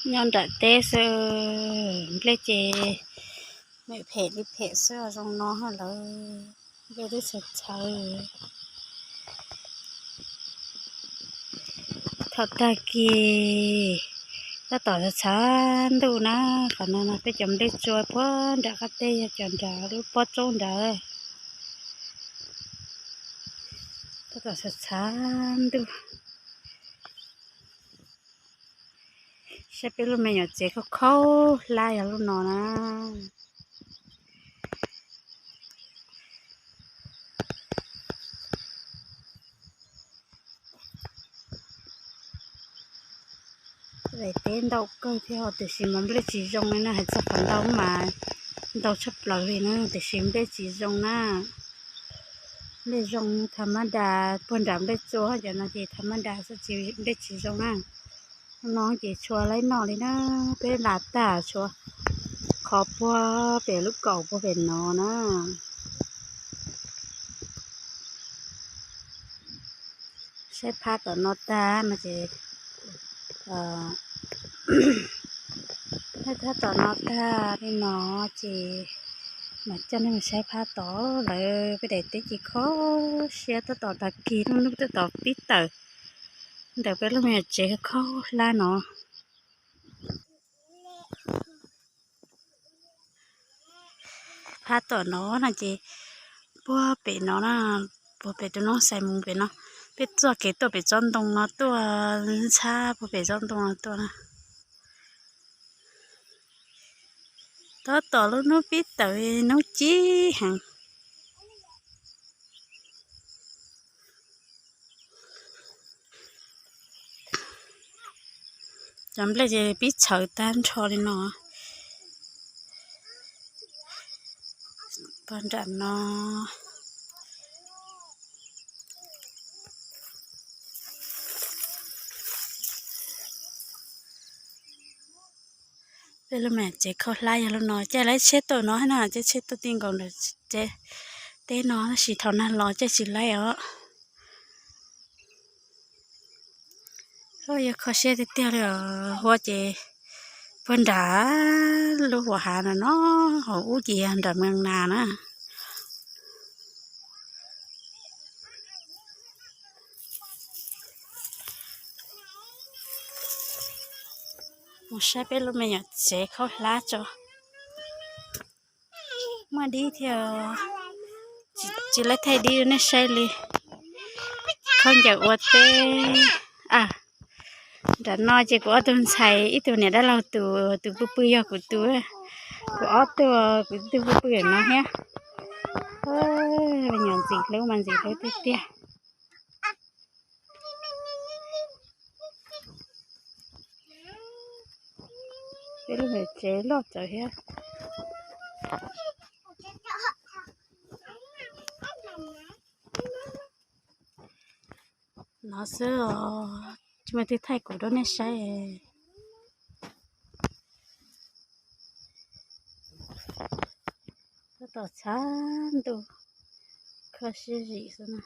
Nyob nram teb xwb, nplej ces me phem li phem xwb, zoo no lawm, nplej twb txhawv txhawv. Thaum tag kis tab tom txhav ntuj na, qhov no no peb cov nplej tsua puag nram qab teb, yog cov nram lub pob tsaub nrad, tab tom txhav txhav ntuj. Saib peb lub me nyuam tsev khaub khaub hlab yog lub no na. Daim teb ntau kawg thiab tiam sis mas nplej tsis zoo li na, hais txog qhov ntau mas ntau tshaj plaws li na, tiam sis nplej tsis zoo na. Nplej zoo tham mab das, puag nram nplej tsua cov no ces tham mab das xwb, nplej tsis zoo na. No ces tshua laib noj li na, peb las tag tshua qhov puag pem lub kaum puag pem no na. Saib phab tom no tag no ces, saib phab tom no tag li no ces mam coj nej mus saib phab tod. Lawv peb daim teb ces kho siab tab tom tag kis, lub hnub tab tom pib tawm ntawm peb lub me nyuam tsev khaub hlab no. Phab tom no no ces puag pem no na, puag pem tus noob xais mus pem no, peb txoj kev tuaj pem tsob ntoo no tuaj, ntxhab puag pem tsob ntoo no tuaj na. Tab tom lub hnub pib tawm, hnub cib heev. Cov nplej ces pib txhawv tag nrho li no. Puag nram no. Peb lub me tsev khaub hlab yog lub no, caij lawv tsheb tuaj no na, caij tsheb tuaj ti nkaus ntawm teb no, tab sis thaum nag los caij tsis laib os. Yog kho siab tiag tiag li os, huab ces puag nram lub huam hav no no, hauv ub ces yog nram Mees Nas na. Mus saib peb lub me nyuam tsev khaub hlab tso. Muaj dib thiab, tsis laib thaij dib rau nej saib li. Khaub ncaws ua teb. Nram no ces kuv ob tug ntxhais, ib tug niam dab laug tus, tus pw pw yog kuv tus, kuv ob tug, kuv tus pw pw no thiab. Me nyuam ntxim hlub mas ntxim hlub tiag tiag. Peb lub tsev loj txawv thiab. No xwb os, tsis muaj twg thaij kuv rau nej saib. Tab tom txhab ntuj, kho siab zim xwb na.